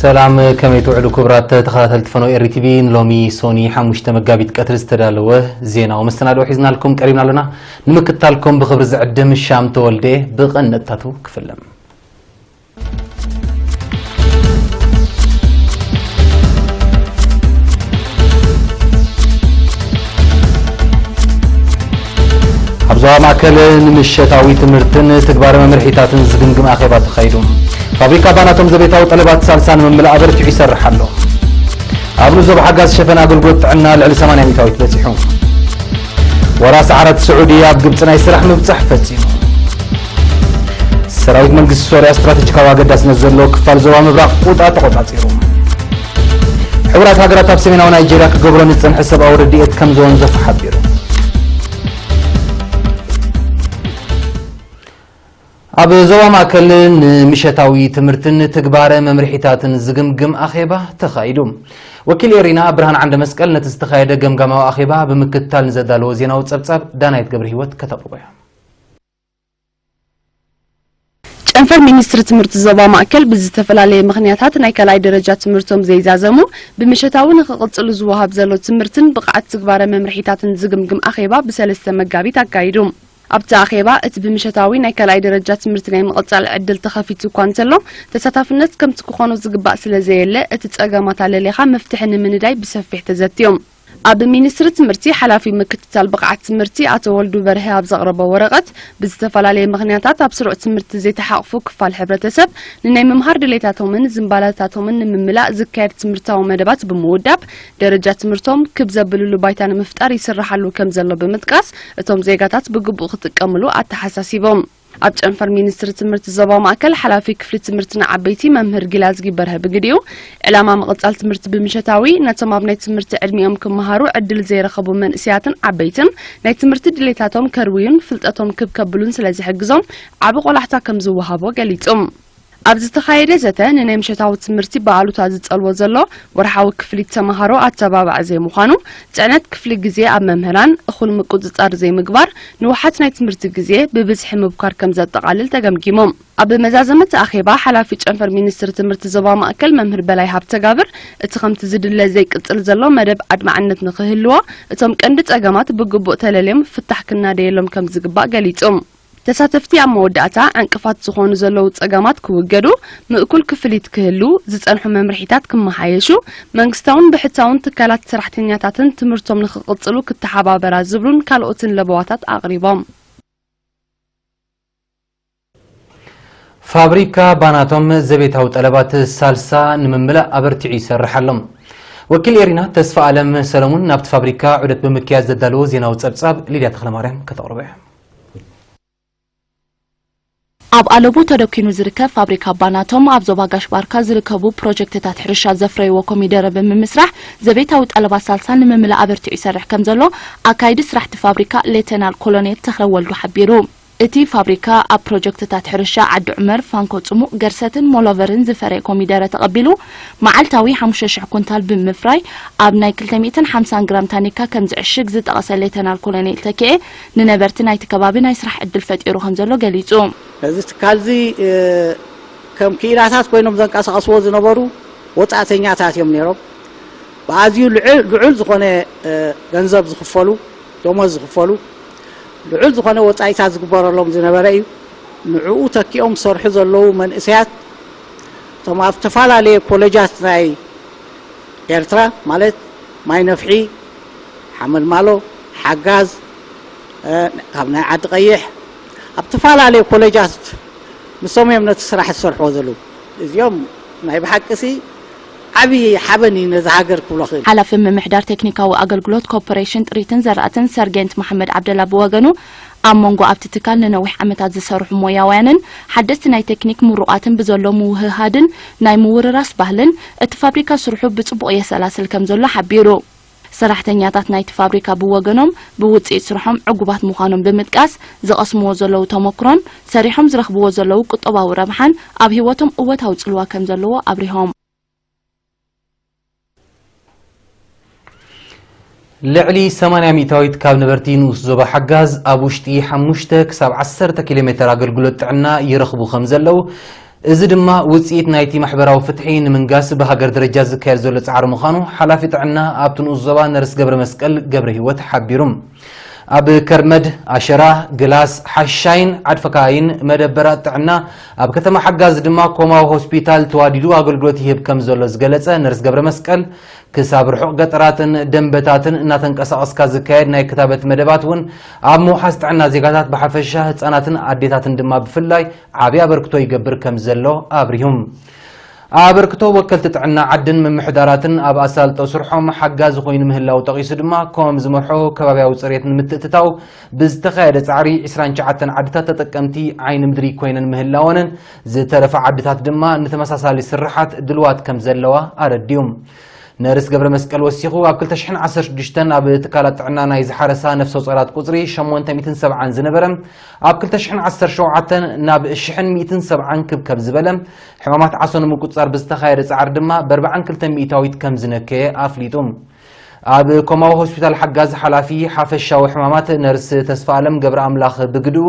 ሰላም፣ ከመይ ትውዕሉ ክቡራት ተኸታተልቲ ፈነው ኤሪ ቲቪ? ንሎሚ ሶኒ ሓሙሽተ መጋቢት ቀትሪ ዝተዳለወ ዜናዊ መሰናድኦ ሒዝናልኩም ቀሪብና ኣለና። ንምክትታልኩም ብኽብሪ ዝዕድም ሻም ተወልደ። ብቐንድነታቱ ክፍለም። ኣብ ዞባ ማእከል ንምሸታዊ ትምህርትን ትግባረ መምርሒታትን ዝግምግም ኣኼባ ተኻይዱ። ፋብሪካ ባናቶም ዘቤታዊ ጠለባት ሳልሳ ንምምላእ ኣበርቲዑ ይሰርሕ ኣሎ። ኣብ ንዞባ ሓጋዝ ሸፈን ኣገልግሎት ጥዕና ልዕሊ ሰማንያ ሚእታዊት በጺሑ። ወራስ ዓራት ስዑዲ ኣብ ግብጺ ናይ ስራሕ ምብጻሕ ፈጺሙ። ሰራዊት መንግስቲ ሶርያ ስትራቴጂካዊ ኣገዳስነት ዘለዎ ክፋል ዞባ ምብራቕ ቁጣ ተቖጻጺሩ። ሕቡራት ሃገራት ኣብ ሰሜናዊ ናይጄርያ ክገብሮ ንዝጸንሐ ሰብኣዊ ረድኤት ከም ዘወንዘፉ ሓቢሩ። ኣብ ዞባ ማእከል ንምሸታዊ ትምህርትን ትግባረ መምርሒታትን ዝግምግም ኣኼባ ተኻይዱ። ወኪል ኤሪና ብርሃን ዓንደ መስቀል ነቲ ዝተኻየደ ገምጋማዊ ኣኼባ ብምክትታል ንዘዳለዎ ዜናዊ ጸብጻብ ዳናይት ገብረ ህይወት ከተቕርቦ እያ። ጨንፈር ሚኒስትሪ ትምህርቲ ዞባ ማእከል ብዝተፈላለየ ምኽንያታት ናይ ካልኣይ ደረጃ ትምህርቶም ዘይዛዘሙ ብምሸታዊ ንኽቕጽሉ ዝወሃብ ዘሎ ትምህርትን ብቕዓት ትግባረ መምርሒታትን ዝግምግም ኣኼባ ብሰለስተ መጋቢት ኣካይዱ። ኣብቲ ኣኼባ እቲ ብምሸታዊ ናይ ካልኣይ ደረጃ ትምህርቲ ናይ ምቕጻል ዕድል ተኸፊቱ እኳ እንተሎ፣ ተሳታፍነት ከምቲ ክኾኖ ዝግባእ ስለ ዘየለ፣ እቲ ጸገማት ኣለሊኻ መፍትሒ ንምንዳይ ብሰፊሕ ተዘትዮም። ኣብ ሚኒስትሪ ትምህርቲ ሓላፊ ምክትታል ብቕዓት ትምህርቲ ኣቶ ወልዱ በርሀ ኣብ ዘቕረቦ ወረቐት፣ ብዝተፈላለየ ምኽንያታት ኣብ ስሩዕ ትምህርቲ ዘይተሓቕፉ ክፋል ሕብረተሰብ ንናይ ምምሃር ድሌታቶምን ዝንባለታቶምን ንምምላእ ዝካየድ ትምህርታዊ መደባት ብምውዳብ፣ ደረጃ ትምህርቶም ክብ ዘብልሉ ባይታ ንምፍጣር ይስራሓሉ ከም ዘሎ ብምጥቃስ፣ እቶም ዜጋታት ብግቡእ ክጥቀምሉ ኣተሓሳሲቦም። ኣብ ጨንፈር ሚኒስትሪ ትምህርቲ ዞባ ማእከል ሓላፊ ክፍሊ ትምህርቲ ንዓበይቲ መምህር ጊላዝጊ በርሀ ብግዲኡ፣ ዕላማ ምቕጻል ትምህርቲ ብምሸታዊ ነቶም ኣብ ናይ ትምህርቲ ዕድሚኦም ክመሃሩ ዕድል ዘይረኸቡ መንእሰያትን ዓበይትን ናይ ትምህርቲ ድሌታቶም ከርውዩን ፍልጠቶም ክብ ከብሉን ስለ ዝሕግዞም ዓቢ ቆላሕታ ከም ዝወሃቦ ገሊጹ። ኣብ ዝተኻየደ ዘተ ንናይ ምሸታዊ ትምህርቲ ብኣሉታ ዝጸልዎ ዘሎ ወርሓዊ ክፍሊት ተመሃሮ ኣተባባዒ ዘይምዃኑ፣ ጽዕነት ክፍሊ ግዜ ኣብ መምህራን እኹል ምቁጽጻር ዘይምግባር፣ ንውሓት ናይ ትምህርቲ ግዜ ብብዝሒ ምብኳር ከም ዘጠቓልል ተገምጊሙ። ኣብ መዛዘመቲ ኣኼባ ሓላፊ ጨንፈር ሚኒስትሪ ትምህርቲ ዞባ ማእከል መምህር በላይ ሃብተጋብር፣ እቲ ከምቲ ዝድለ ዘይቅጽል ዘሎ መደብ ኣድማዕነት ንኽህልዎ፣ እቶም ቀንዲ ጸገማት ብግቡእ ተለልዮም ፍታሕ ክናደየሎም ከም ዝግባእ ገሊጹ። ተሳተፍቲ ኣብ መወዳእታ ዕንቅፋት ዝኾኑ ዘለዉ ጸገማት ክውገዱ፣ ምእኩል ክፍሊት ክህሉ፣ ዝጸንሑ መምርሒታት ክመሓየሹ፣ መንግስታውን ብሕታውን ትካላት ሰራሕተኛታትን ትምህርቶም ንኽቕጽሉ ክተሓባበራ ዝብሉን ካልኦትን ለበዋታት ኣቕሪቦም። ፋብሪካ ባናቶም ዘቤታዊ ጠለባት ሳልሳ ንምምላእ ኣበርቲዑ ይሰርሕ ኣሎ። ወኪል ኤሪና ተስፋ ኣለም ሰለሙን ናብቲ ፋብሪካ ዑደት ብምክያድ ዘዳለዎ ዜናዊ ጸብጻብ ሊድያ ተኽለማርያም ከተቕርቦ እያ። ኣብ ኣለቡ ተደኪኑ ዝርከብ ፋብሪካ ባናቶም ኣብ ዞባ ጋሽ ባርካ ዝርከቡ ፕሮጀክትታት ሕርሻ ዘፍረይዎ ኮሚደረ ብምምስራሕ ዘቤታዊ ጠለባት ሳልሳ ንምምላእ ኣበርቲዑ ይሰርሕ ከም ዘሎ ኣካይዲ ስራሕቲ ፋብሪካ ሌተናል ኮሎኔል ተኽለ ወልዱ ሓቢሩ። እቲ ፋብሪካ ኣብ ፕሮጀክትታት ሕርሻ ዓዲ ዑመር፣ ፋንኮ ጽሙቕ፣ ገርሰትን ሞሎቨርን ዝፈረየ ኮሚደረ ተቐቢሉ መዓልታዊ ሓሙሽተ ሽሕ ኩንታል ብምፍራይ ኣብ ናይ ክልተ ሚእትን ሓምሳን ግራም ታኒካ ከም ዝዕሽግ ዝጠቐሰ ሌተናል ኮሎኔል ተኪኤ፣ ንነበርቲ ናይቲ ከባቢ ናይ ስራሕ ዕድል ፈጢሩ ከም ዘሎ ገሊጹ። ነዚ ትካል እዚ፣ እ፣ ከም ክኢላታት ኮይኖም ዘንቀሳቕስዎ ዝነበሩ ወጻእተኛታት እዮም ነይሮም። ብኣዝዩ ልዑል፣ ልዑል ዝኾነ፣ እ፣ ገንዘብ ዝኽፈሉ፣ ደሞዝ ዝኽፈሉ፣ ልዑል ዝኾነ ወጻኢታት ዝግበረሎም ዝነበረ እዩ። ንዕኡ ተኪኦም ዝሰርሑ ዘለዉ መንእሰያት፣ እቶም ኣብ ዝተፈላለየ ኮሌጃት ናይ ኤርትራ፣ ማለት ማይ ነፍሒ፣ ሓመልማሎ፣ ሓጋዝ፣ እ፣ ካብ ናይ ዓዲ ቀይሕ፣ ኣብ ተፈላለየ ኮሌጃት ንሶም እዮም ነቲ ስራሕ ዝሰርሕዎ ዘለዉ። እዚኦም ናይ ብሓቂ ሲ ዓብዪ ሓበን እዩ ነዚ ሃገር ክብሎ ክእል። ሓላፊ ምምሕዳር ቴክኒካዊ ኣገልግሎት ኮርፖሬሽን ጥሪትን ዘራእትን ሰርጌንት መሓመድ ዓብደላ ብወገኑ፣ ኣብ መንጎ ኣብቲ ትካል ንነዊሕ ዓመታት ዝሰርሑ ሞያውያንን ሓደስቲ ናይ ቴክኒክ ምሩቓትን ብዘሎ ምውህሃድን ናይ ምውርራስ ባህልን እቲ ፋብሪካ ስርሑ ብጽቡቕ የሰላስል ከም ዘሎ ሓቢሩ። ሰራሕተኛታት ናይቲ ፋብሪካ ብወገኖም ብውጽኢት ስርሖም ዕጉባት ምዃኖም ብምጥቃስ፣ ዝቐስምዎ ዘለዉ ተመክሮን ሰሪሖም ዝረኽብዎ ዘለዉ ቁጠባዊ ረብሓን ኣብ ህይወቶም እወታዊ ጽልዋ ከም ዘለዎ ኣብሪሆም። ልዕሊ ሰማንያ ሚእታዊት ካብ ነበርቲ ንኡስ ዞባ ሓጋዝ ኣብ ውሽጢ ሓሙሽተ ክሳብ ዓሰርተ ኪሎ ሜተር ኣገልግሎት ጥዕና ይረኽቡ ከም ዘለዉ እዚ ድማ ውጽኢት ናይቲ ማሕበራዊ ፍትሒ ንምንጋስ ብሃገር ደረጃ ዝካየድ ዘሎ ጻዕሪ ምዃኑ ሓላፊ ጥዕና ኣብቲ ንኡስ ዞባ ነርስ ገብረ መስቀል ገብረ ህይወት ሓቢሩ። ኣብ ከርመድ፣ ኣሸራ፣ ግላስ፣ ሓሻይን ዓድፈካይን መደበራት ጥዕና፣ ኣብ ከተማ ሓጋዝ ድማ ኮማዊ ሆስፒታል ተዋዲዱ ኣገልግሎት ይህብ ከም ዘሎ ዝገለጸ ነርስ ገብረ መስቀል፣ ክሳብ ርሑቕ ገጠራትን ደንበታትን እናተንቀሳቐስካ ዝካየድ ናይ ክታበት መደባት እውን ኣብ ምውሓስ ጥዕና ዜጋታት ብሓፈሻ ህጻናትን ኣዴታትን ድማ ብፍላይ ዓቢ ኣበርክቶ ይገብር ከም ዘሎ ኣብሪሁ። ኣበርክቶ ወከልቲ ጥዕና ዓድን ምምሕዳራትን ኣብ ኣሳልጦ ስርሖም ሓጋዚ ኮይኑ ምህላው ጠቒሱ ድማ፣ ከም ዝመርሖ ከባብያዊ ጽሬት ንምትእትታው ብዝተኻየደ ጻዕሪ ዕስራን ትሽዓተን ዓድታት ተጠቀምቲ ዓይኒ ምድሪ ኮይነን ምህላወንን ዝተረፋ ዓድታት ድማ ንተመሳሳሊ ስርሓት ድልዋት ከም ዘለዋ ኣረዲኡ። ነርስ ገብረ መስቀል ወሲኹ፣ ኣብ ክልተ ሽሕን ዓሰርተ ሽዱሽተን ኣብ ትካላት ጥዕና ናይ ዝሓረሳ ነፍሰ ጾራት ቁጽሪ ሸሞንተ ሚእትን ሰብዓን ዝነበረ፣ ኣብ ክልተ ሽሕን ዓሰርተ ሸውዓተን ናብ ሽሕን ሚእትን ሰብዓን ክብከብ ዝበለ፣ ሕማማት ዓሶ ንምቁጽጻር ብዝተኻየደ ጻዕሪ ድማ ብኣርባዓን ክልተን ሚእታዊት ከም ዝነከየ ኣፍሊጡ። ኣብ ኮማዊ ሆስፒታል ሓጋዚ ሓላፊ ሓፈሻዊ ሕማማት ነርስ ተስፋ ኣለም ገብረ ኣምላኽ ብግድኡ፣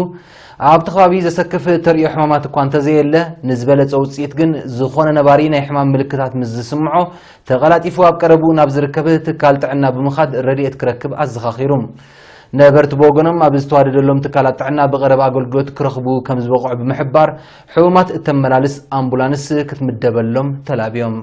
ኣብቲ ከባቢ ዘሰክፍ ተርእዮ ሕማማት እኳ እንተዘየለ፣ ንዝበለጸ ውጽኢት ግን ዝኾነ ነባሪ ናይ ሕማም ምልክታት ምስ ዝስምዖ፣ ተቐላጢፉ ኣብ ቀረብኡ ናብ ዝርከብ ትካል ጥዕና ብምኻድ ረድኤት ክረክብ ኣዘኻኺሩ። ነበርቲ ብወገኖም፣ ኣብ ዝተዋደደሎም ትካላት ጥዕና ብቐረባ ኣገልግሎት ክረኽቡ ከም ዝበቕዑ ብምሕባር፣ ሕሙማት እተመላልስ ኣምቡላንስ ክትምደበሎም ተላብዮም።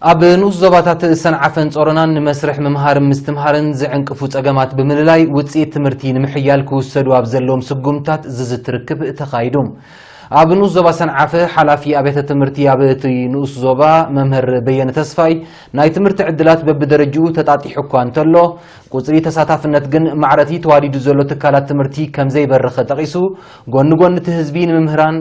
ኣብ ንኡስ ዞባታት ሰንዓፈን ጾሮናን ንመስርሕ ምምሃርን ምስትምሃርን ዝዕንቅፉ ጸገማት ብምልላይ፣ ውጽኢት ትምህርቲ ንምሕያል ክውሰዱ ኣብ ዘለዎም ስጉምታት ዝዝቲ ርክብ ተኻይዱ። ኣብ ንኡስ ዞባ ሰንዓፈ፣ ሓላፊ ኣብያተ ትምህርቲ ኣብ እቲ ንኡስ ዞባ መምህር በየነ ተስፋይ፣ ናይ ትምህርቲ ዕድላት በብደረጅኡ ተጣጢሑ እኳ እንተሎ፣ ቁጽሪ ተሳታፍነት ግን ማዕረቲ ተዋዲዱ ዘሎ ትካላት ትምህርቲ ከም ዘይበረኸ ጠቒሱ፣ ጎኒ ጎኒ እቲ ህዝቢ ንምምህራን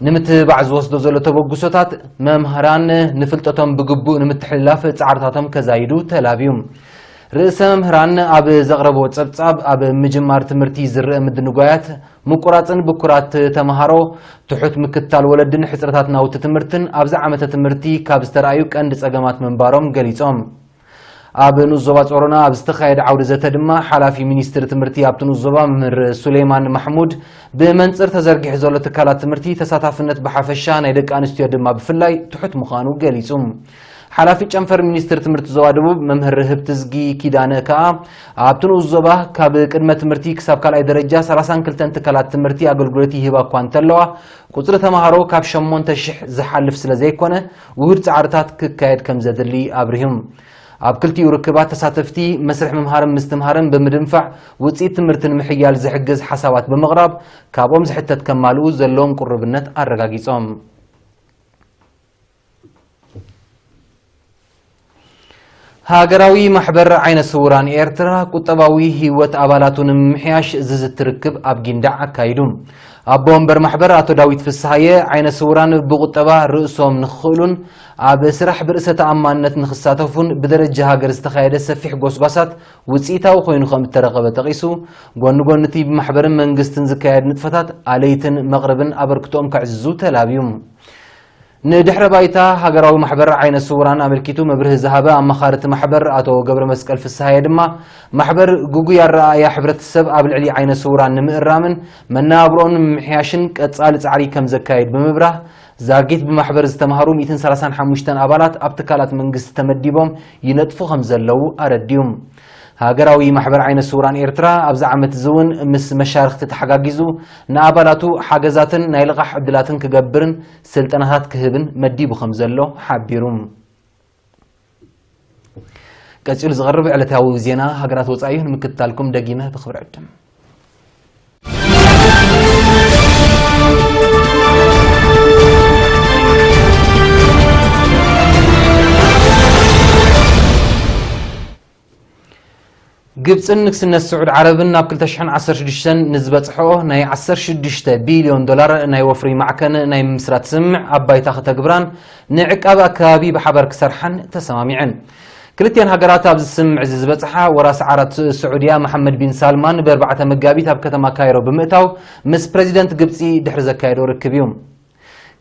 ንምትባዕ ዝወስዶ ዘሎ ተበግሶታት፣ መምህራን ንፍልጠቶም ብግቡእ ንምትሕልላፍ ጻዕርታቶም ከዛይዱ ተላብዩ። ርእሰ መምህራን ኣብ ዘቕረቦ ጸብጻብ፣ ኣብ ምጅማር ትምህርቲ ዝረአ ምድንጓያት፣ ምቁራጽን ብኩራት ተመሃሮ፣ ትሑት ምክትታል ወለድን ሕጽረታት ናውቲ ትምህርትን ኣብዚ ዓመተ ትምህርቲ ካብ ዝተራእዩ ቀንዲ ጸገማት ምንባሮም ገሊጾም። ኣብ ንኡስ ዞባ ጾሮና ኣብ ዝተኻየደ ዓውዲ ዘተ ድማ፣ ሓላፊ ሚኒስትሪ ትምህርቲ ኣብቲ ንኡስ ዞባ መምህር ሱሌይማን ማሕሙድ፣ ብመንጽር ተዘርጊሑ ዘሎ ትካላት ትምህርቲ ተሳታፍነት ብሓፈሻ፣ ናይ ደቂ ኣንስትዮ ድማ ብፍላይ ትሑት ምዃኑ ገሊጹ። ሓላፊ ጨንፈር ሚኒስትሪ ትምህርቲ ዞባ ደቡብ መምህር ህብትዝጊ ኪዳነ ከኣ፣ ኣብቲ ንኡስ ዞባ ካብ ቅድመ ትምህርቲ ክሳብ ካልኣይ ደረጃ ሰላሳን ክልተን ትካላት ትምህርቲ ኣገልግሎት ይህባ እኳ እንተለዋ፣ ቁጽሪ ተማሃሮ ካብ ሸሞንተ ሽሕ ዝሓልፍ ስለ ዘይኮነ፣ ውሁድ ጻዕርታት ክካየድ ከም ዘድሊ ኣብሪሁ። ኣብ ክልቲኡ ርክባት ተሳተፍቲ፣ መስርሕ ምምሃርን ምስትምሃርን ብምድንፋዕ፣ ውጽኢት ትምህርቲ ንምሕያል ዝሕግዝ ሓሳባት ብምቕራብ፣ ካብኦም ዝሕተት ከማልኡ ዘለዎም ቅሩብነት ኣረጋጊጾም። ሃገራዊ ማሕበር ዓይነ ስውራን ኤርትራ፣ ቁጠባዊ ህይወት ኣባላቱ ንምምሕያሽ ዝዝቲ ርክብ ኣብ ጊንዳዕ ኣካይዱ። ኣቦ ወንበር ማሕበር ኣቶ ዳዊት ፍስሃየ፣ ዓይነ ስውራን ብቁጠባ ርእሶም ንኽኽእሉን ኣብ ስራሕ ብርእሰ ተኣማንነት ንኽሳተፉን ብደረጃ ሃገር ዝተኻየደ ሰፊሕ ጎስጓሳት ውጽኢታዊ ኮይኑ ከም እተረኸበ ጠቒሱ፣ ጎኒ ጎኒ እቲ ብማሕበርን መንግስትን ዝካየድ ንጥፈታት ኣለይትን መቕርብን ኣበርክቶኦም ከዕዝዙ ተላብዩ። ንድሕረ ባይታ ሃገራዊ ማሕበር ዓይነ ስውራን ኣመልኪቱ መብርሂ ዝሃበ ኣማኻሪ እቲ ማሕበር ኣቶ ገብረ መስቀል ፍስሃየ ድማ፣ ማሕበር ግጉይ ኣረኣእያ ሕብረተሰብ ኣብ ልዕሊ ዓይነ ስውራን ንምእራምን መነባብሮኦም ንምምሕያሽን ቀጻሊ ጻዕሪ ከም ዘካይድ ብምብራህ፣ ዛጊት ብማሕበር ዝተማህሩ ሚእትን ሰላሳን ሓሙሽተን ኣባላት ኣብ ትካላት መንግስቲ ተመዲቦም ይነጥፉ ከም ዘለዉ ኣረዲኡ። ሃገራዊ ማሕበር ዓይነ ስውራን ኤርትራ ኣብዚ ዓመት እዚ እውን ምስ መሻርኽቲ ተሓጋጊዙ ንኣባላቱ ሓገዛትን ናይ ልቓሕ ዕድላትን ክገብርን ስልጠናታት ክህብን መዲቡ ከም ዘሎ ሓቢሩ። ቀጺሉ ዝቐርብ ዕለታዊ ዜና ሃገራት ወጻኢ እዩ። ንምክትታልኩም ደጊመ ብኽብሪ ዕድም። ግብጽን ንግስነት ስዑድ ዓረብን ናብ ክልተ ሽሕን ዓሰርተ ሽዱሽተን ንዝበጽሖ ናይ ዓሰርተ ሽዱሽተ ቢልዮን ዶላር ናይ ወፍሪ ማዕከን ናይ ምምስራት ስምምዕ ኣብ ባይታ ከተግብራን ንዕቃብ ኣከባቢ ብሓባር ክሰርሓን ተሰማሚዐን። ክልቲኣን ሃገራት ኣብዚ ስምምዕ እዚ ዝበጽሓ ወራሲ ዓራት ስዑድያ መሓመድ ቢን ሳልማን ብኣርባዕተ መጋቢት ኣብ ከተማ ካይሮ ብምእታው ምስ ፕረዚደንት ግብጺ ድሕሪ ዘካየዶ ርክብ እዩ።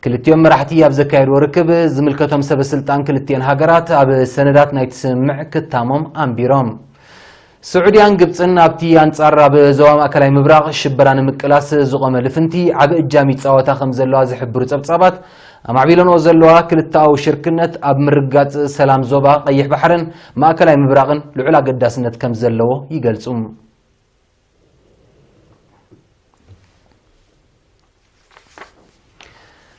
ክልቲኦም መራሕቲ ኣብ ዘካየድዎ ርክብ፣ ዝምልከቶም ሰበ ስልጣን ክልቲኤን ሃገራት ኣብ ሰነዳት ናይቲ ስምምዕ ክታሞም ኣንቢሮም። ስዑድያን ግብጽን ኣብቲ ኣንጻር ኣብ ዞባ ማእከላይ ምብራቕ ሽበራ ንምቅላስ ዝቖመ ልፍንቲ ዓቢ እጃም ይጻወታ ከም ዘለዋ ዝሕብሩ ጸብጻባት፣ ኣማዕቢለንኦ ዘለዋ ክልተኣዊ ሽርክነት ኣብ ምርጋጽ ሰላም ዞባ ቀይሕ ባሕርን ማእከላይ ምብራቕን ልዑል ኣገዳስነት ከም ዘለዎ ይገልጹ።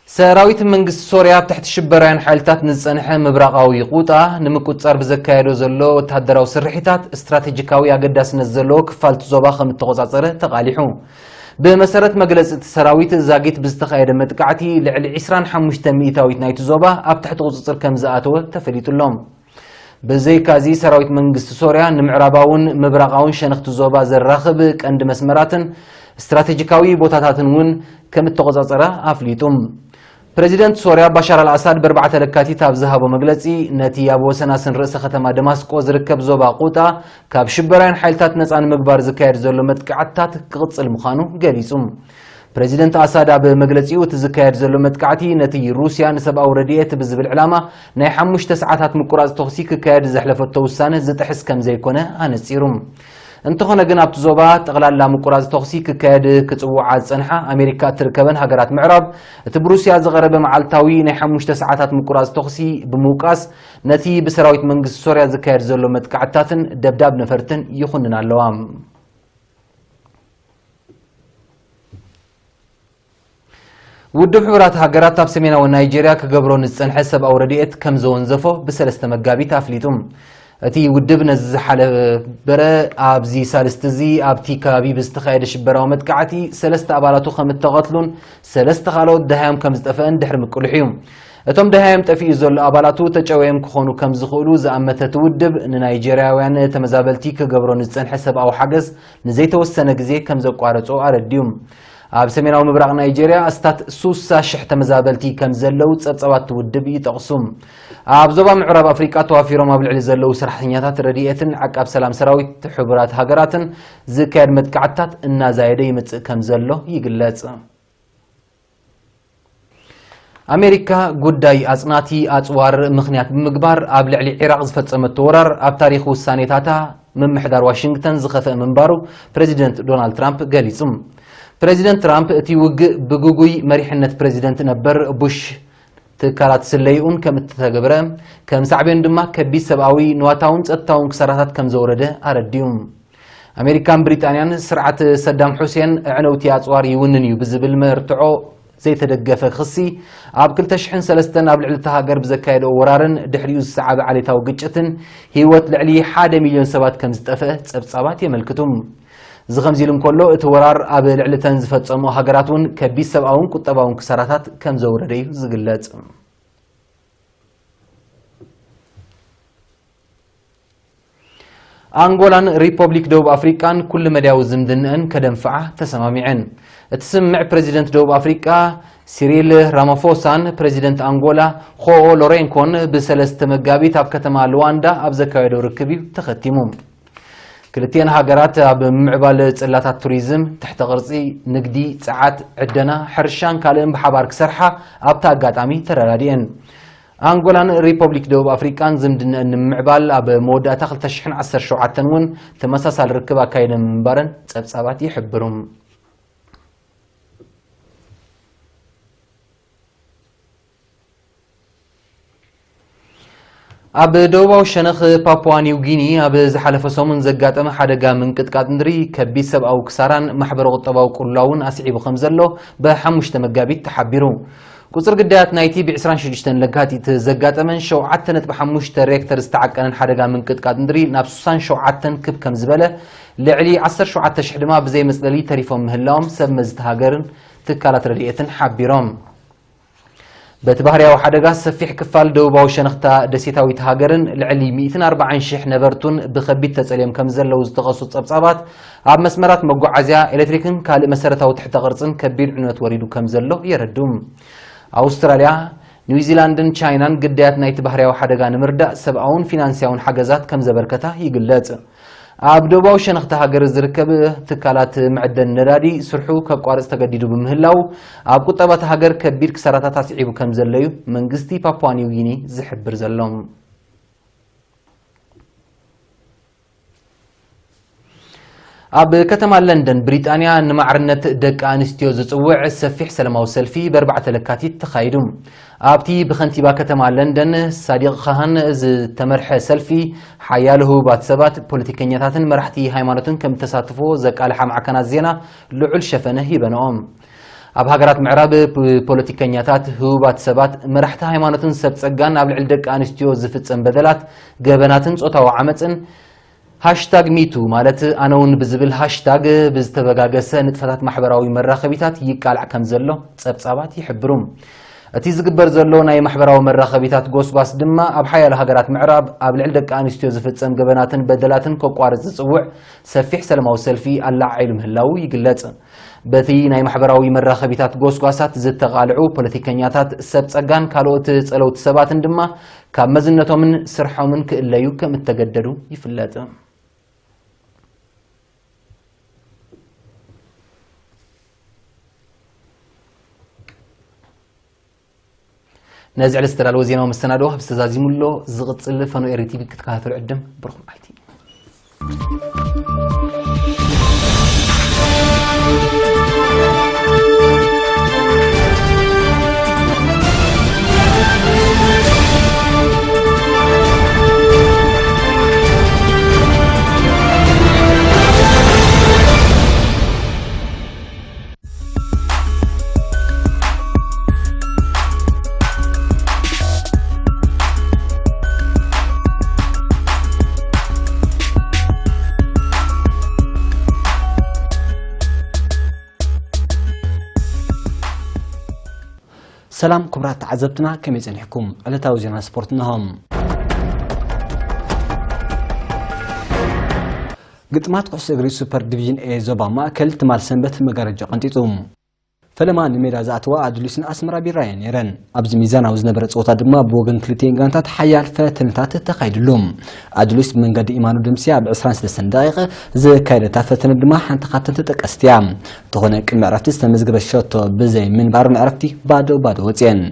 ሰራዊት መንግስቲ ሶርያ ኣብ ትሕቲ ሽበራውያን ሓይልታት ንዝጸንሐ ምብራቓዊ ቁጣ ንምቁጽጻር ብዘካየዶ ዘሎ ወተሃደራዊ ስርሒታት ስትራቴጂካዊ ኣገዳስነት ዘለዎ ክፋል እቲ ዞባ ከም እተቖጻጸረ ተቓሊሑ። ብመሰረት መግለጺ እቲ ሰራዊት፣ ዛጊት ብዝተኻየደ መጥቃዕቲ ልዕሊ ዕስራን ሓሙሽተ ሚእታዊት ናይቲ ዞባ ኣብ ትሕቲ ቁጽጽር ከም ዝኣተወ ተፈሊጡ ኣሎ። ብዘይካዚ፣ ሰራዊት መንግስቲ ሶርያ ንምዕራባውን ምብራቓውን ሸነኽቲ ዞባ ዘራኽብ ቀንዲ መስመራትን ስትራቴጂካዊ ቦታታትን እውን ከም እተቖጻጸረ ኣፍሊጡ። ፕረዚደንት ሶርያ ባሻር ኣልኣሳድ ብኣርባዕተ ለካቲት ኣብ ዝሃቦ መግለጺ፣ ነቲ ኣብ ወሰናስን ርእሰ ከተማ ደማስቆ ዝርከብ ዞባ ቁጣ ካብ ሽበራውያን ሓይልታት ነጻ ንምግባር ዝካየድ ዘሎ መጥቃዕትታት ክቕጽል ምዃኑ ገሊጹ። ፕረዚደንት ኣሳድ ኣብ መግለጺኡ፣ እቲ ዝካየድ ዘሎ መጥቃዕቲ ነቲ ሩስያ ንሰብኣዊ ረድኤት ብዝብል ዕላማ ናይ ሓሙሽተ ሰዓታት ምቁራጽ ተኹሲ ክካየድ ዘሕለፈቶ ውሳነ ዝጥሕስ ከም ዘይኮነ ኣነጺሩ። እንተኾነ ግን፣ ኣብቲ ዞባ ጠቕላላ ምቁራጽ ተኹሲ ክካየድ ክጽውዓ ዝጸንሓ ኣሜሪካ እትርከበን ሃገራት ምዕራብ፣ እቲ ብሩስያ ዝቐረበ መዓልታዊ ናይ ሓሙሽተ ሰዓታት ምቁራጽ ተኹሲ ብምውቃስ፣ ነቲ ብሰራዊት መንግስቲ ሶርያ ዝካየድ ዘሎ መጥቃዕትታትን ደብዳብ ነፈርትን ይኹንን ኣለዋ። ውድብ ሕቡራት ሃገራት ኣብ ሰሜናዊ ናይጄርያ ክገብሮ ንዝጸንሐ ሰብኣዊ ረድኤት ከም ዘወንዘፎ ብሰለስተ መጋቢት ኣፍሊጡ። እቲ ውድብ ነዚ ዝሓለበረ ኣብዚ ሳልስቲ እዚ ኣብቲ ከባቢ ብዝተኻየደ ሽበራዊ መጥቃዕቲ ሰለስተ ኣባላቱ ከም እተቐትሉን ሰለስተ ካልኦት ደሃዮም ከም ዝጠፍአን ድሕሪ ምቅልሑ እዩ። እቶም ደሃዮም ጠፊኡ ዘሎ ኣባላቱ ተጨውዮም ክኾኑ ከም ዝኽእሉ ዝኣመተ እቲ ውድብ፣ ንናይጄርያውያን ተመዛበልቲ ክገብሮ ንዝጸንሐ ሰብኣዊ ሓገዝ ንዘይተወሰነ ግዜ ከም ዘቋረጾ ኣረዲኡ። ኣብ ሰሜናዊ ምብራቕ ናይጄርያ ኣስታት ሱሳ ሽሕ ተመዛበልቲ ከም ዘለዉ ጸብጻባት እቲ ውድብ ይጠቕሱ። ኣብ ዞባ ምዕራብ ኣፍሪቃ ተዋፊሮም ኣብ ልዕሊ ዘለዉ ሰራሕተኛታት ረድኤትን ዓቃብ ሰላም ሰራዊት ሕቡራት ሃገራትን ዝካየድ መጥቃዕትታት እናዛየደ ይመጽእ ከም ዘሎ ይግለጽ። ኣሜሪካ ጉዳይ ኣጽናቲ ኣጽዋር ምኽንያት ብምግባር ኣብ ልዕሊ ዒራቕ ዝፈጸመቶ ወራር ኣብ ታሪኽ ውሳኔታታ ምምሕዳር ዋሽንግተን ዝኸፍአ ምንባሩ ፕረዚደንት ዶናልድ ትራምፕ ገሊጹ። ፕረዚደንት ትራምፕ እቲ ውግእ ብግጉይ መሪሕነት ፕረዚደንት ነበር ቡሽ ትካላት ስለይኡን ከም እተተገብረ፣ ከም ሳዕቤኑ ድማ ከቢድ ሰብኣዊ፣ ንዋታውን ጸጥታውን ክሳራታት ከም ዘውረደ ኣረዲኡ። ኣሜሪካን ብሪጣንያን ስርዓት ሰዳም ሑሴን ኣዕነውቲ ኣጽዋር ይውንን እዩ ብዝብል መርትዖ ዘይተደገፈ ክሲ፣ ኣብ ክልተ ሽሕን ሰለስተን ኣብ ልዕሊ እታ ሃገር ብዘካየደኦ ወራርን ድሕሪኡ ዝሰዓበ ዓሌታዊ ግጭትን ህይወት ልዕሊ ሓደ ሚልዮን ሰባት ከም ዝጠፍአ ጸብጻባት የመልክቱ። እዚ ከምዚ ኢሉ እንከሎ፣ እቲ ወራር ኣብ ልዕሊ እተን ዝፈጸሞ ሃገራት እውን ከቢድ ሰብኣውን ቁጠባውን ክሳራታት ከም ዘውረደ እዩ ዝግለጽ። ኣንጎላን ሪፐብሊክ ደቡብ ኣፍሪቃን ኩሉ መዳያዊ ዝምድንአን ከደንፍዓ ተሰማሚዐን። እቲ ስምምዕ ፕረዚደንት ደቡብ ኣፍሪቃ ሲሪል ራማፎሳን ፕረዚደንት ኣንጎላ ኾኦ ሎሬንኮን ብሰለስተ መጋቢት ኣብ ከተማ ሉዋንዳ ኣብ ዘካየዶ ርክብ እዩ ተኸቲሙ። ክልቲኤን ሃገራት ኣብ ምምዕባል ጽላታት ቱሪዝም፣ ትሕተ ቅርጺ፣ ንግዲ፣ ጸዓት፣ ዕደና፣ ሕርሻን ካልእን ብሓባር ክሰርሓ ኣብቲ ኣጋጣሚ ተረዳዲኤን። ኣንጎላን ሪፐብሊክ ደቡብ ኣፍሪቃን ዝምድነአን ንምምዕባል ኣብ መወዳእታ ክልተ ሽሕን ዓሰርተ ሸውዓተን እውን ተመሳሳሊ ርክብ ኣካይደን ምንባረን ጸብጻባት ይሕብሩ። ኣብ ደቡባዊ ሸነኽ ፓፑዋ ኒው ጊኒ ኣብ ዝሓለፈ ሰሙን ዘጋጠመ ሓደጋ ምንቅጥቃጥ ምድሪ ከቢድ ሰብኣዊ ክሳራን ማሕበረ ቁጠባዊ ቅልውላውን ኣስዒቡ ከም ዘሎ ብሓሙሽተ መጋቢት ተሓቢሩ። ቁጽሪ ግዳያት ናይቲ ብ ዕስራን ሽዱሽተን ለካቲት ዘጋጠመን ሸውዓተ ነጥቢ ሓሙሽተ ሬክተር ዝተዓቀነን ሓደጋ ምንቅጥቃጥ ምድሪ ናብ ስሳን ሸውዓተን ክብ ከም ዝበለ፣ ልዕሊ ዓሰርተ ሸውዓተ ሽሕ ድማ ብዘይ መጽለሊ ተሪፎም ምህላዎም ሰብ መዚ እታ ሃገርን ትካላት ረድኤትን ሓቢሮም። በቲ ባህርያዊ ሓደጋ ሰፊሕ ክፋል ደቡባዊ ሸነኽታ ደሴታዊት ሃገርን ልዕሊ ሚእትን ኣርባዓን ሽሕ ነበርቱን ብኸቢድ ተጸልዮም ከም ዘለዉ ዝጠቐሱ ጸብጻባት፣ ኣብ መስመራት መጓዓዝያ፣ ኤሌክትሪክን ካልእ መሰረታዊ ትሕተ ቅርጽን ከቢድ ዕንወት ወሪዱ ከም ዘሎ የረድኡ። ኣውስትራልያ፣ ኒውዚላንድን ቻይናን ግዳያት ናይቲ ባህርያዊ ሓደጋ ንምርዳእ ሰብኣውን ፊናንስያውን ሓገዛት ከም ዘበርከታ ይግለጽ። ኣብ ደቡባዊ ሸነኽቲ ሃገር ዝርከብ ትካላት መዐደኒ ነዳዲ ስርሑ ከቋርጽ ተገዲዱ ብምህላው፣ ኣብ ቁጠባ እታ ሃገር ከቢድ ክሳራታት ኣስዒቡ ከም ዘሎ እዩ መንግስቲ ፓፑዋ ኒው ጊኒ ዝሕብር ዘሎ። ኣብ ከተማ ለንደን ብሪጣንያ ንማዕርነት ደቂ ኣንስትዮ ዝጽውዕ ሰፊሕ ሰላማዊ ሰልፊ ብ4 ለካቲት ተኻይዱ። ኣብቲ ብኸንቲባ ከተማ ለንደን ሳዲቕ ካሃን ዝተመርሐ ሰልፊ፣ ሓያሎ ህቡባት ሰባት፣ ፖለቲከኛታትን መራሕቲ ሃይማኖትን ከም ተሳትፎ ዘቃልሓ ማዕከናት ዜና ልዑል ሸፈነ ሂበንኦም። ኣብ ሃገራት ምዕራብ ብ-፣ ፖለቲከኛታት፣ ህቡባት ሰባት፣ መራሕቲ ሃይማኖትን ሰብ ጸጋን ኣብ ልዕሊ ደቂ ኣንስትዮ ዝፍጸም በደላት፣ ገበናትን ጾታዊ ዓመጽን ሃሽታግ ሚቱ፣ ማለት ኣነ እውን ብዝብል ሃሽታግ ብዝተበጋገሰ ንጥፈታት ማሕበራዊ መራኸቢታት ይቃላዕ ከም ዘሎ ጸብጻባት ይሕብሩ። እቲ ዝግበር ዘሎ ናይ ማሕበራዊ መራኸቢታት ጎስጓስ ድማ ኣብ ሓያሎ ሃገራት ምዕራብ ኣብ ልዕሊ ደቂ ኣንስትዮ ዝፍጸም ገበናትን በደላትን ከቋርጽ ዝጽውዕ ሰፊሕ ሰላማዊ ሰልፊ ኣለዓዒሉ ምህላዉ ይግለጽ። በቲ ናይ ማሕበራዊ መራኸቢታት ጎስጓሳት ዝተቓልዑ ፖለቲከኛታት፣ ሰብ ጸጋን ካልኦት ጸለውቲ ሰባትን ድማ ካብ መዝነቶምን ስርሖምን ክእለዩ ከም እተገደዱ ይፍለጥ። ነዚ ዕለት ዝተዳለወ ዜናዊ መሰናዶ ኣብ ዝተዛዚሙ ኣሎ። ዝቕጽል ፈኖ ኤሪ ቲቪ ክትከታተሉ ዕድም። ብሩኽ መዓልቲ። ሰላም ክቡራት ተዓዘብትና፣ ከመይ ጸኒሕኩም? ዕለታዊ ዜና ስፖርት እነሆ። ግጥማት ኩዕሶ እግሪ ሱፐር ዲቪዥን ኤ ዞባ ማእከል ትማል ሰንበት መጋረጃ ቀንጢጡ። ፈለማ ንሜዳ ዝኣተዋ ኣዱሊስን ኣስመራ ቢራ እየን ነይረን። ኣብዚ ሚዛናዊ ዝነበረ ጸወታ ድማ ብወገን ክልቲኤን ጋንታት ሓያል ፈተነታት ተኻይድሉ። ኣዱሊስ ብመንገዲ ኢማኑ ደምሲ ኣብ ዕስራን ሰለስተን ደቂቕ ዘካየደታ ፈተነ ድማ ሓንቲ ካብተን ተጠቀስቲ እያ። እንተኾነ ቅድሚ ዕረፍቲ ዝተመዝገበ ሸቶ ብዘይ ምንባሩ ንዕረፍቲ ባዶ ባዶ ወፅየን።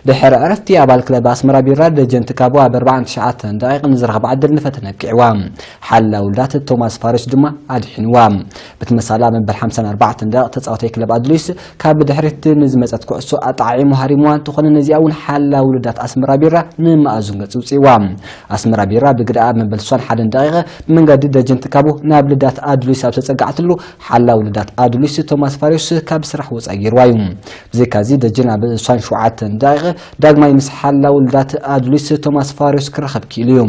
ድሕሪ ዕረፍቲ ኣባል ክለብ ኣስመራ ቢራ ደጀን ትካቦ ኣብ ኣርባዓን ትሽዓተን ደቂቕ ንዝረኸባ ዕድል ንፈተነ ኣብቂዕዋ። ሓላ ውልዳት ቶማስ ፋሪስ ድማ ኣድሒንዋ። ብትመሳላ መበል ሓምሳን ኣርባዕተን ደቂቕ ተጻዋታይ ክለብ ኣድሊስ ካብ ድሕሪት ንዝመጸት ኩዕሶ ኣጣዒሙ ሃሪምዋ እንተኾነ ነዚኣ እውን ሓላ ውልዳት ኣስመራ ቢራ ንመኣዙን ገጽ ውጽእዋ። ኣስመራ ቢራ ብግድኣ ኣብ መበል ስሳን ሓደን ደቂቕ ብመንገዲ ደጀን ትካቦ ናብ ልዳት ኣድሊስ ኣብ ተጸጋዕትሉ ሓላ ውልዳት ኣድሊስ ቶማስ ፋሪስ ካብ ስራሕ ወጻኢ ገይርዋ እዩ። ብዘይካዚ ደጀን ኣብ ስሳን ሸውዓተን ደቂቕ ዳግማይ ምስ ሓላ ውልዳት ኣድሊስ ቶማስ ፋሪስ ክራኸብ ክኢሉ እዩ።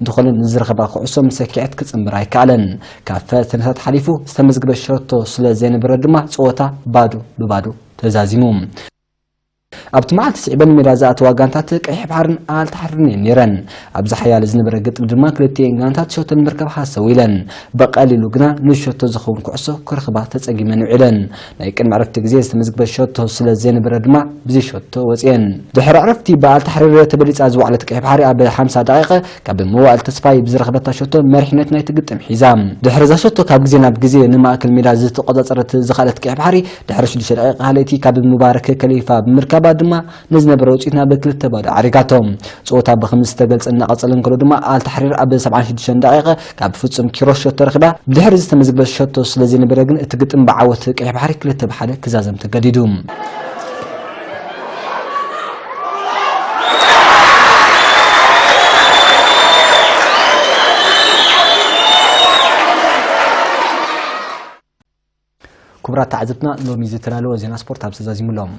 እንተኾነ ንዝረኸባ ኩዕሶ ምስ ሰኪዐት ክጽንብር ኣይከኣለን። ካብ ፈተነታት ሓሊፉ ዝተመዝገበ ሸቶ ስለ ዘይነበረ ድማ ጸወታ ባዶ ብባዶ ተዛዚሙ። ኣብቲ መዓልቲ ስዒበን ሜዳ ዝኣተዋ ጋንታት ቀይሕ ባሕርን ኣልታሕሪርን እየን ነይረን። ኣብዚ ሓያል ዝነበረ ግጥም ድማ ክልቲኤን ጋንታት ሸቶ ንምርካብ ሃሰው ኢለን። ብቐሊሉ ግና ንሸቶ ዝኸውን ኩዕሶ ክረኽባ ተጸጊመን ውዒለን። ናይ ቅድሚ ዕረፍቲ ግዜ ዝተመዝገበ ሸቶ ስለ ዘይነበረ ድማ ብዘይ ሸቶ ወፅየን። ድሕሪ ዕረፍቲ ብኣልታሕሪር ተበሊፃ ዝወዓለት ቀይሕ ባሕሪ ኣብ ሓምሳ ደቂቕ ካብ መዋእል ተስፋይ ብዝረኸበታ ሸቶ መሪሕነት ናይቲ ግጥም ሒዛ። ድሕሪ እዛ ሸቶ ካብ ግዜ ናብ ግዜ ንማእከል ሜዳ ዝተቆፃፀረት ዝኸኣለት ቀይሕ ባሕሪ ድሕሪ ሽዱሽተ ደቂቕ ካልኣይቲ ካብ ሙባረክ ከሊፋ ብምርካባ ድማ ንዝነበረ ውፅኢት ናብ ክልተ ባዶ ዓሪጋቶ። ፀወታ ብከምዚ ዝተገልፀ እናቐፀለ እንከሎ ድማ ኣልታሕሪር ኣብ ሰብዓን ሽዱሽተን ደቂቕ ካብ ፍጹም ኪሮስ ሸቶ ረኺባ። ብድሕሪ ዝተመዝገበ ሸቶ ስለ ዘይነበረ ግን እቲ ግጥም ብዓወት ቀይሕ ባሕሪ ክልተ ብሓደ ክዛዘም ተገዲዱ። ክቡራት ተዓዘብትና፣ ሎሚ ዝተዳለወ ዜና ስፖርት ኣብ ተዛዚሙ ኣሎ።